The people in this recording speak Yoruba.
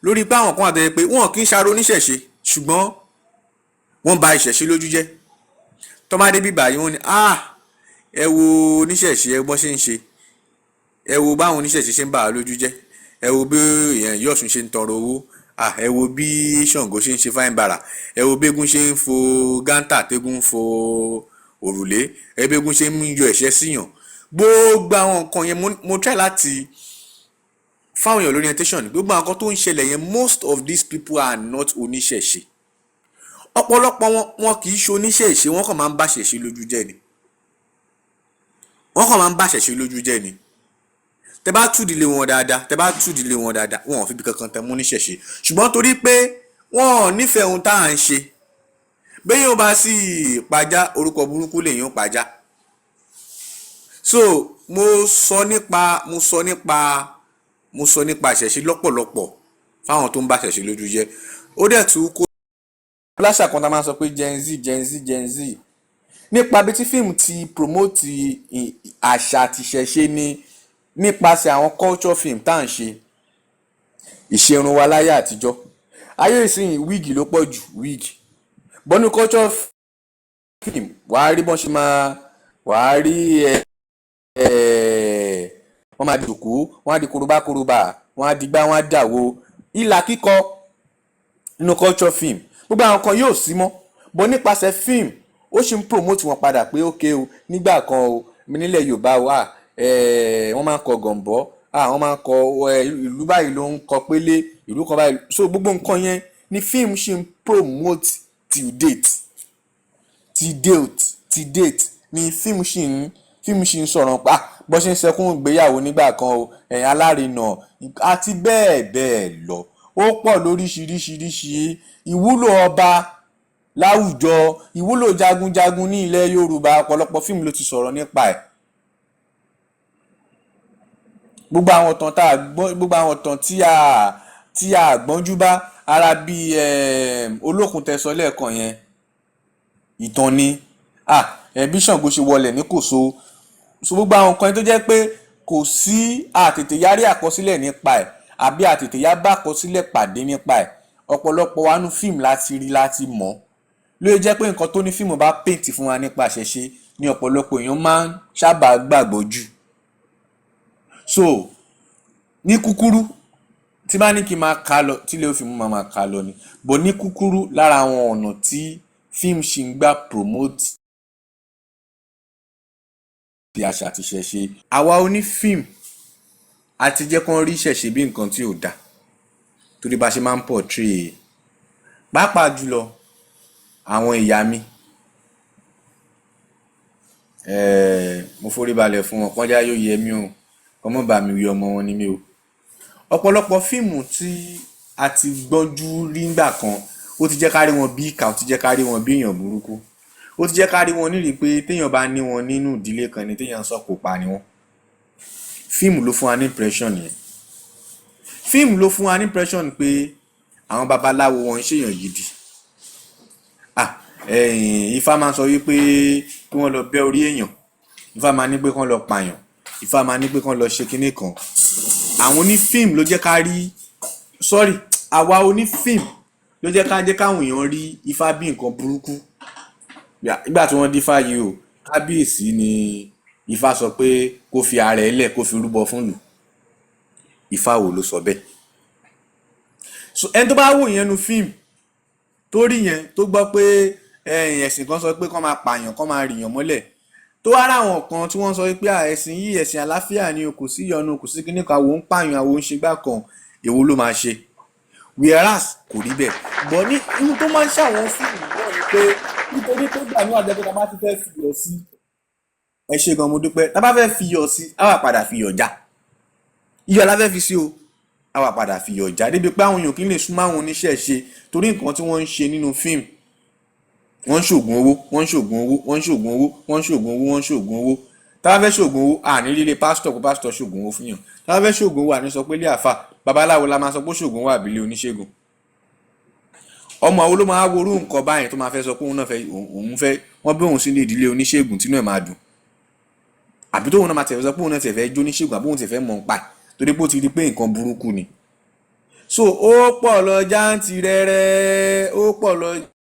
Lórí pé àwọn kan wà tó yẹ pé wọn kì í ṣàrò oníṣẹ̀ṣe, ṣùgbọ́n wọ́n ba ìṣẹ̀ṣe lójú jẹ́. Tó bá dé bíbà yìí, wọ́n ní, "Ah, ẹ wo oníṣẹ̀ṣe, ẹ bọ́n ṣe ń ṣe, ẹ wo báwọn oníṣẹ̀ṣe ṣe ń bà á lójú jẹ́, ẹ wo bí èèyàn yìí Ọ̀ṣun ṣe ń tọrọ owó, ah, ẹ wo bí Ṣàngó ṣe ń ṣe fáin bàrà, ẹ wo bégún ṣe ń fo gántà, tégún ń fo òrùlé, ẹ bégún ṣe ń yọ ẹ̀ṣẹ́ síyàn." Gbogbo àwọn nǹkan yẹn, mo try láti fáwọn èèyàn l'orientation. Gbogbo àwọn nǹkan tó ń ṣẹlẹ̀ yẹn, most of these people are not oníṣẹ̀ṣe. Ọ̀pọ̀lọpọ̀ wọn, wọn kì í ṣe oníṣẹ̀ṣe. Wọ́n kàn máa ń bá ṣẹ̀ṣe lójú jẹ́ ni. Wọ́n kàn máa ń bá ṣẹ̀ṣe lójú jẹ́ ni. Tẹ bá tú ìdílé wọn dáadáa, tẹ bá tú ìdílé wọn dáadáa, wọn ò fi ibi kankan tẹ mú níṣẹ̀ṣe, ṣùgbọ́n torí pé wọn ò nífẹ̀ẹ́ ohun tá à ń ṣe, bẹ́ẹ̀ yóò bá sì pajá, orúkọ burúkú lèyìn ó pajá. So mo sọ nípa ìṣẹ̀ṣe lọ́pọ̀lọpọ̀ fáwọn tó ń bá ìṣẹ̀ṣe lójú jẹ́. Ó dẹ̀ tún kó láṣà kan tá a máa sọ pé Gen Z, Gen Z, Gen Z, nípa bí tí fíìmù ti promote àṣà àti ìṣẹ̀ṣe ni nípasẹ̀ àwọn culture film tá à ń ṣe. Ìṣerun wa láyé àtijọ́, ayé ìsìn, wig ló pọ̀ jù, wig bọ́nú culture film. Wàá rí bọ́n ṣe máa, wàá rí ẹ ẹ wọ́n máa di òkú, wọ́n á di korobá korobá, wọ́n á di gbá, wọ́n á dàwó, ìlà kíkọ nínú culture film. Gbogbo àwọn kan yóò sí mọ́ bọ́ nípasẹ̀ film, ó sì ń promote wọn padà pé ok o, nígbà kan o, nílẹ̀ Yorùbá o, wọ́n máa ń kọ gọ̀ǹbọ́, wọ́n máa ń kọ ìlú báyìí ló ń kọ pélé ìlú kan báyìí. So gbogbo nǹkan yẹn ni fíìmù ṣì ń promote till date. Till date ni fíìmù ṣì ń sọ̀rọ̀ pa bó ṣe ń sẹkún ìgbéyàwó nígbà kan o, ẹ̀yìn alárinà àti bẹ́ẹ̀ bẹ́ẹ̀ lọ. Ó pọ̀ lóríṣiríṣiríṣi. Ìwúlò ọba láwùjọ, ìwúlò jagunjagun ní ilẹ̀ Yorùbá, ọ̀pọ̀lọpọ̀ fíìmù ló ti sọ̀rọ̀ nípa ẹ̀. Gbogbo àwọn ìtàn tá a gbọ́, gbogbo àwọn ìtàn tí a gbọ́njú bá ara bíi Olókun tẹsọ lẹ́ẹ̀kan yẹn, ìtàn ni bí Ṣàngó ṣe wọlẹ̀ ní Kòso. So gbogbo àwọn nǹkan tó jẹ́ pé kò sí àtètè yárí àkọsílẹ̀ nípa ẹ̀ àbí àtètè yá bá àkọsílẹ̀ pàdé nípa ẹ̀, ọ̀pọ̀lọpọ̀ wa nú fíìmù láti rí, láti mọ̀. Ló jẹ́ pé nǹkan tó ní fíìmù bá paint fún wa nípa àṣẹṣe ní ọ̀pọ̀lọpọ̀ èèyàn máa ń sábà gbàgbọ́ jù. So ní kúkúrú, tí bá ní kí n máa kà lọ, tí ilé òfin mú máa kà lọ ni bọ̀, ní kúkúrú, lára àwọn ọ̀nà tí fíìmù ṣì ń gbà promote àṣà àti ìṣẹ̀ṣe, àwa onífíìmù a ti jẹ́ kán rí ìṣẹ̀ṣe bí nǹkan tí ò dáa, torí bá ṣe máa ń portray, pàápàá jùlọ àwọn ìyá mi, mo forí balẹ̀ fún wọn kọjá, yóò yẹ mí o, kọ́ mọ́ bá mi wí, ọmọ wọn ni mí o. Ọ̀pọ̀lọpọ̀ fíìmù tí a ti gbọ́njú rí ńgbà kan, ó ti jẹ́ ká rí wọn bí ìkà, ó ti jẹ́ ká rí wọn bí èèyàn burúkú, ó ti jẹ́ ká rí wọn nírìí pé téèyàn bá ní wọn nínú ìdílé kan ni téèyàn sọ̀kò pa ni wọ́n. Fíìmù ló fún wa ní impression yẹn. Fíìmù ló fún wa ní impression pé àwọn babaláwo, wọn ń ṣèyàn gidi. Ifá máa ń sọ wípé kí wọ́n lọ bẹ́ orí èèyàn, Ifá máa ní pé kán lọ pààyàn, Ifá máa ní pé kán lọ ṣe kinní kan. Àwọn onífíìmù ló jẹ́ ká rí, sorry, àwa onífíìmù ló jẹ́ ká jẹ́ káwọn èèyàn rí Ifá bí nǹkan burúkú. Nígbà tí wọ́n dífá yìí o, kábíyèsí ni Ifá sọ pé kó fi ara ẹ̀ lẹ̀, kó fi rúbọ fún ìlú. Ifá wo ló sọ bẹ́ẹ̀? So ẹni tó bá wò yẹn nu fíìmù, tó rí yẹn, tó gbọ́ pé ẹ̀sìn kan sọ pé kán máa pààyàn, kán máa rìyàn mọ́lẹ̀, tó wá ráwọn kan tí wọ́n sọ pé ẹ̀sìn yìí, ẹ̀sìn àláfíà ni o, kò sí ìyọnu, kò sí kíní kan, àwọn ń pààyàn, àwọn ń ṣe gbá kan, èwo ló máa ṣe? Whereas kò rí bẹ́ẹ̀. But ní inú tó máa ń ṣàwọn fíìmù náà ni pé nítorí pé gbà ní àjẹpẹ́ tá a bá ti fẹ́ fi iyọ̀ sí, ẹ ṣe gan, mo dúpẹ́, tá a bá fẹ́ fi iyọ̀ sí, á wà padà fi iyọ̀ já. Iyọ̀ la fẹ́ fi sí o, á wà padà fi iyọ̀ já débi pé àwọn èèyàn kì í lè súnmọ́ àwọn oníṣẹ̀ṣe, torí nǹkan tí wọ́n ń ṣe nínú fíìmù, wọ́n ń ṣògùn owó, wọ́n ń ṣògùn owó, wọ́n ń ṣògùn owó, wọ́n ń ṣògùn owó, wọ́n ń ṣògùn owó. Tá a bá fẹ́ ṣògùn owó, àní lílé pásítọ̀ kó pásítọ̀ ṣògùn owó fún yàn. Tá a bá fẹ́ ṣògùn owó, àní sọ pé ilé àfà babaláwo la máa sọ pé ṣògùn owó àbílẹ̀ oníṣègùn. Ọmọ wo ló máa worú nǹkan báyìí tó máa fẹ́ sọ pé òun náà fẹ́, òun fẹ́ wọ́n bí òun sínú ìdílé oníṣègùn, tínú ẹ̀ máa dùn, àbí tóun náà máa tẹ̀fẹ́ sọ pé òun náà tẹ̀fẹ́ jó oníṣègùn, àbí òun tẹ̀fẹ́ mọ̀ ń pa ẹ̀, torí pé ó ti rí pé nǹkan burúkú ni? So So ó pọ̀ lọ jáǹtì rẹ́rẹ́, ó pọ̀ lọ.